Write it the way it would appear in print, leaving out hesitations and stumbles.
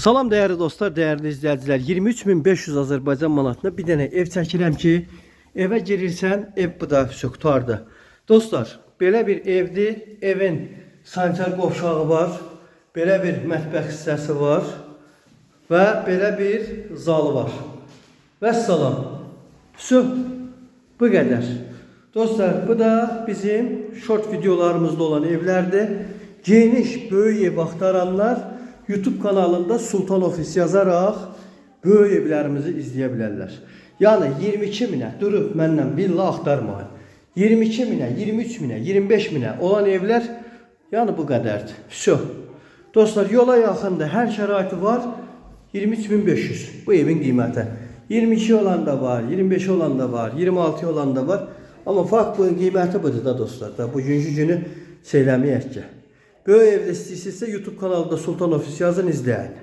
Salam dəyərli dostlar, dəyərli izləyicilər. 23.500 Azərbaycan manatına bir dənə ev çəkirəm ki, evə girirsən, ev bu da qurtardı. Dostlar, belə bir evdir. Evin sanitar qovşağı var. Belə bir mətbəx hissəsi var və belə bir zalı var. Vəssalam. Vsyo. Bu qədər. Dostlar, bu da bizim short videolarımızda olan evlərdir. Geniş, böyük ev axtaranlar YouTube kanalında Sultan Ofis yazaraq böyük evlərimizi izləyə bilərlər. Yəni 22 minə durub məndən villa axtarmayın. 22 minə, 23 minə, 25 minə olan evlər yəni bu qədərdir. Vsyo. Dostlar, yola yaxındır, hər şəraiti var. 23.500 bu evin qiyməti. 22 olan da var, 25 olan da var, 26 olan da var. Amma fakt bunun qiyməti budur da dostlar. Da bugünkü günü söyləməyək ki. Böyük evdə istəyirsinizsə YouTube kanalında Sultan Ofis yazın izləyin.